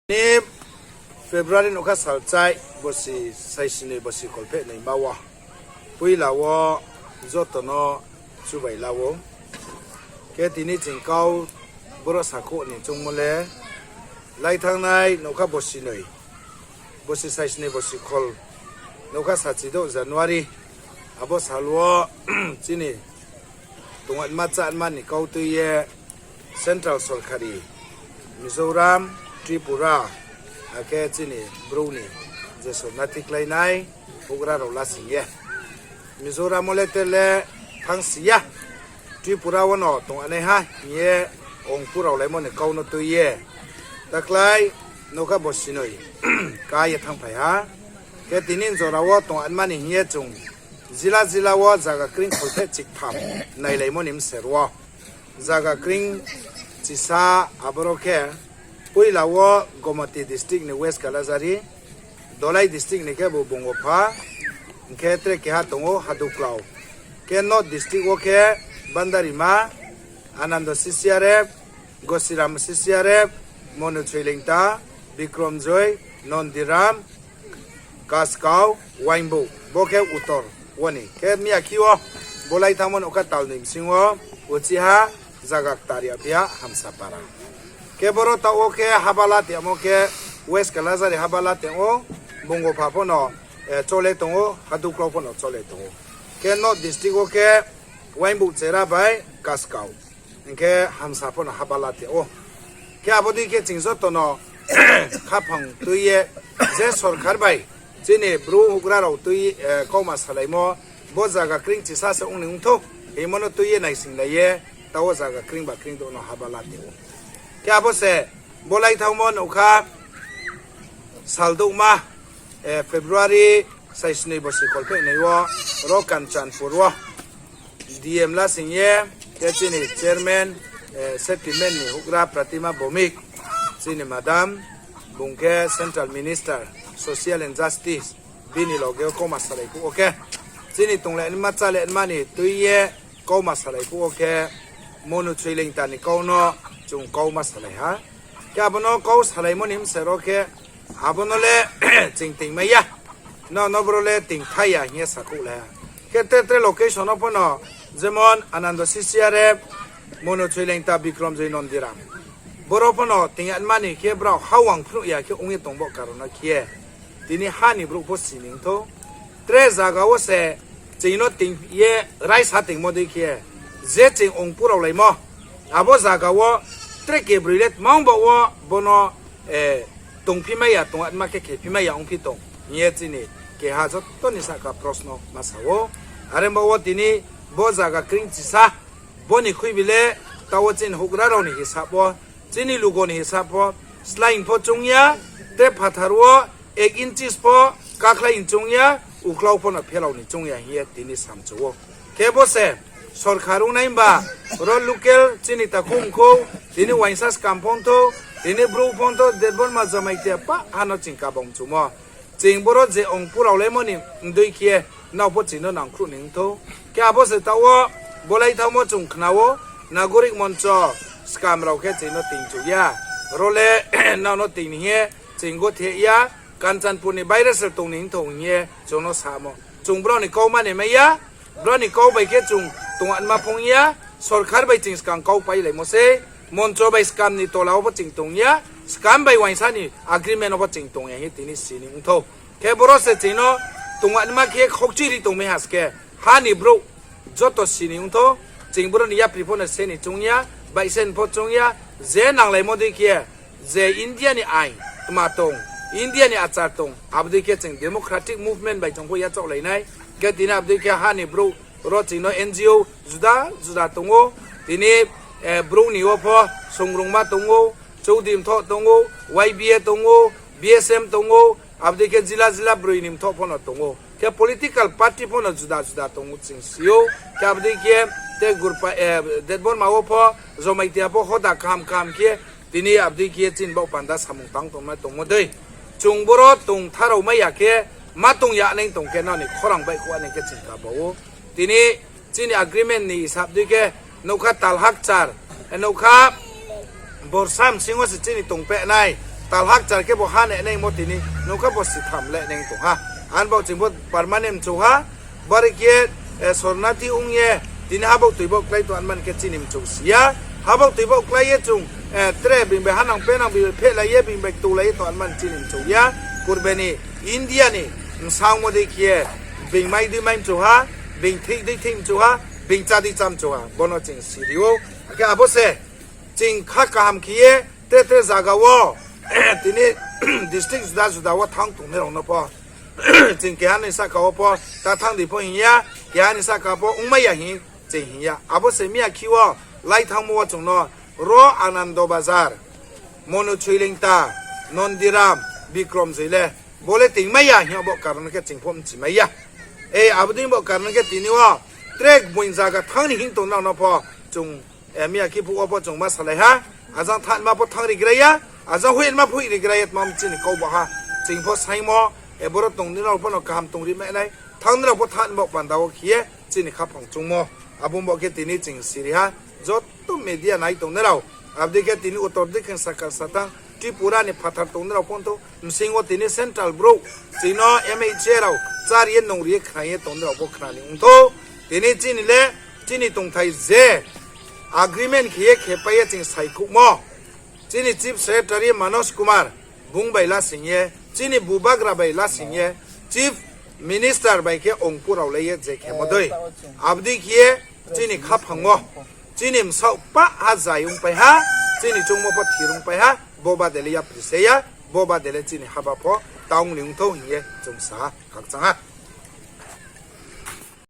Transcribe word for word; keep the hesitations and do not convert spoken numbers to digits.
Ni February nougkha salchai, bosi saisnoi bosi kholphehnaima wo, poila wo joto no chubai la ou. Khe tini ching kau boro sakhouh ni choungmo le, laithanngnai nougkha bosi noi, bosi saisnoi bosi khol, nougkha sachidouh January, abo sal wo chini tongma chama ni kau tui ye central sorkari, Mizoram, Tripura, akhe chini brouh ni je sorna tikláinai houhgra rao lasing ye, Mizoram wo le te le thanngsi ya, Tripura wo no tongnaiha hing ye ongpurao laimo ni kau no tui ye, taklái nougkha bosi noi ká ye thanngphai ha. Khe tini jora wo tongma ni hing ye chung jila jila wo zaga kring kholpheh chiktham nailaimo ni bser wo, zaga kring chisa aboro khe, poila wo Gomati district ni West Kalajari, Dholai district ni khebu Bungopha, hing khe tre keha tong ou Haduklau. Khe North district wo khe Bandarima, Anando C C R F, Gosiram C C R F, Monu Choilengta, Bikrom Joy, Nondiram, Kaskau, Waingbou, bo khe utor wo ni. Khe miyakhe wo bo laithangmo nougkha talnoi bsing wo, uchiha zaga ktar ya phi ha Hamsapara. Khe boro taoh wo khe haba la tongmo khe West Kalajari haba la tong ou, Bungopha pho no chole tong ou, Haduklau pho no chole tong ou. Khe North district wo khe Waingbou chera bai Kaskau, hing khe Hamsa pho no haba la tong ou. Khe abo dei khe ching joto no khaphang tui ye, je sorkar bai chini brouh houhgra rao tui, kauma salaimo, bo zaga kring chisa se ong ni ongthou hingmo no tui ye naisinglai ye, taoh wo zaga kring ba kring douh no haba la tong ou. Khe abo se bo laithangmo nougkha saldouhma, February saisnoi bosi kholpheh nai wo, ro Kanchanpur wo D M lasing ye, khe chini chairman, settlement ni houhgra Pratima Bhowmik, chini madam, bung khe Central Minister, Social and Justice, bini loge wo kauma salai phuh wo khe, chini tonglai nma chálai nma ni tui ye kauma salai phuh wo khe, Monu Choilengta ni kau no chung kauma salai ha. Khe abo no kau salaimo ni bser wo khe, abo no le ching tingmai ya, no no boro le tingthai ya hing ye sakhouhlai ha. Khe tre tre location wo pho no, jemon Anando C C R F, Monu Choilengta, Bikrom Joy, Nondiram, boro pho no ting ya nma ni khe brao ha wang phnuh ya khe ong ye tong bo karon no khe ye, tini ha ni brouh pho si ni ongthou. Tre zaga wo se ching no ting ye raisa tingmo dei khe, je ching ongpurao laimo, abo zaga wo tre kebroi le tmang baoh wo bo no tongphimai ya, tong atma khe khephimai ya ongphi tong hing ye chini keha joto ni sahka prosno ma sa ou. Are baoh wo tini bo zaga kring chisa, bo ni khuibi le taoh wo chini houhgra rao ni hisab wo, chini lugo ni hisab wo, slái pho choung ya, tre phathar wo ek inches pho kakhlai choung ya, uklau pho no phelau ni choung ya hing ye tini samchu ou. Khe bo se sorkar ongnai ba, ro local chini takhu mkhu, tini uaingsa skam phongthou, tini brouh phongthou, Debbarma Jamatia pah ha no ching kabang mchumo. Ching boro je ongpurao laimo ni mdei khe, nrao pho ching no nangkhruh ni ongthou. Khe abo se taoh wo, bo laithangmo chung khna ou, Nagorik Moncho skam rao khe ching no tingchu ya. Ro le nrao no ting ni hing ye ching gotheh ya, Kanchanpur ni baire se tong ni ongthou hing ye chung no samo. Chung brao ni kau mani mai ya, brao ni kau bai khe chung tong atma phong ya, sorkar bai ching skang kau pailaimo sei, Moncho bai skam ni tola wo pho ching tong ya, skam bai uaingsa ni agreement wo pho ching tong ya hing ye tini si ni ongthou. Khe boro se ching no tong atma khe khokchui ri tongmai ha se khe, ha ni brouh joto si ni ongthou, ching boro ni yapri pho no se ni choung ya, baihse ni pho choung ya, je nanglaimo dei khe, je India ni ain tma tong, India ni achar tong, abo dei khe ching democratic movement bai chung pho yachaohlai nai. Khe tini abo dei khe ha ni brouh ro ching no N G O juda juda tong ou, tini brouh ni wo pho songrungma tong ou, Choudhury Mthoh tong ou, Y B A tong ou, B S M tong ou, abo dei khe jila jila broi ni mthoh pho no tong ou. Khe political party pho no juda juda tong ou ching si ou. Khe abo dei khe te Gurpa, Debbarma wo pho, Jamatia pho hoda kaham kaham khe, tini abo dei khe chini baoh panda samung tang tongma tongmo dei. Chung boro tongtha rao mai ya khe, ma tong ya nai tong khe nrao ni khorang baihkhouh nai khe ching kaba ou. Tini chini agreement ni hisab dei khe, nougkha talha kchar, nougkha borsa bsing wo se chini tongpeh nai. Talhakchar khe bo ha nai naimo tini nokha bo sitham le nai tong ha. Ani bo ching bo permanent mchu ha. Bari khe, sornathi ong ye, tini habao toi bo klái tong anmani khe chini mchu si ya. Habao toi bo klái ye chung, tre being bai hanang penang being bai phehlai ye being bai ktoulai ye tong anmani chini mchu ya. Purbe ni India ni bsangmo dei khe, being mai dei mai mchu ha, being thik dei thik mchu ha, being chá dei chá mchu ha, bono ching siri ou. Akhe abo se ching kha kaham khe ye tre tre zaga wo, tini district juda juda wo thanng tongnai rao no pho ching keha ni sahka wo pho ta thanng di pho hing ya, keha ni sahka pho ongmai ya hing ching hing ya. Abo se miya khe wo lai thanngmo wo chung no ro Anando Bazar, Monu Choilingta, Nondiram, Bikrom Joi le, bo le tingmai ya hing abo karon khe ching pho mchimai ya. Abo dei bo karon khe tini wo tre gboing zaga thanng ni hing tongnai rao no pho chung miya khe phuh wo pho chung ma salai ha. Ajang thanngma pho thanng rigrai ya, ajang hoihma pho hoih rigrai ya tma chini kau ba ha. Ching pho saingmo, boro tongnai rao pho no kaham tongri mai nai, thanngnai rao pho thanng bo panda wo khe ye chini khaphang chungmo. Abo bo khe tini ching siri ha, joto media nai tongnai rao. Abo dei khe tini uttor dikhing sakal satang Tripura ni phathar tongnai rao pho thou, bsing wo tini central brouh ching no M H A rao chári ye nungri ye khna ye tongnai rao pho khna ni ong thou. Tini chini le, chini tongthai je agreement khe ye khepai ye ching saikhouhmo, chini Chief Secretary Manoj Kumar bung bai lasing ye, chini bubagra bai lasing ye, Chief Minister bai khe ongpu rao lai ye je khemo dei. Abo dei khe ye chini khaphang wo, chini bsaoh pah ha zai ongpai ha, chini choungmo pho thir ongpai ha, bo bade le yapri se ya, bo bade le chini haba pho taung ni ong thou hing ye chung sa ha, khakchang ha.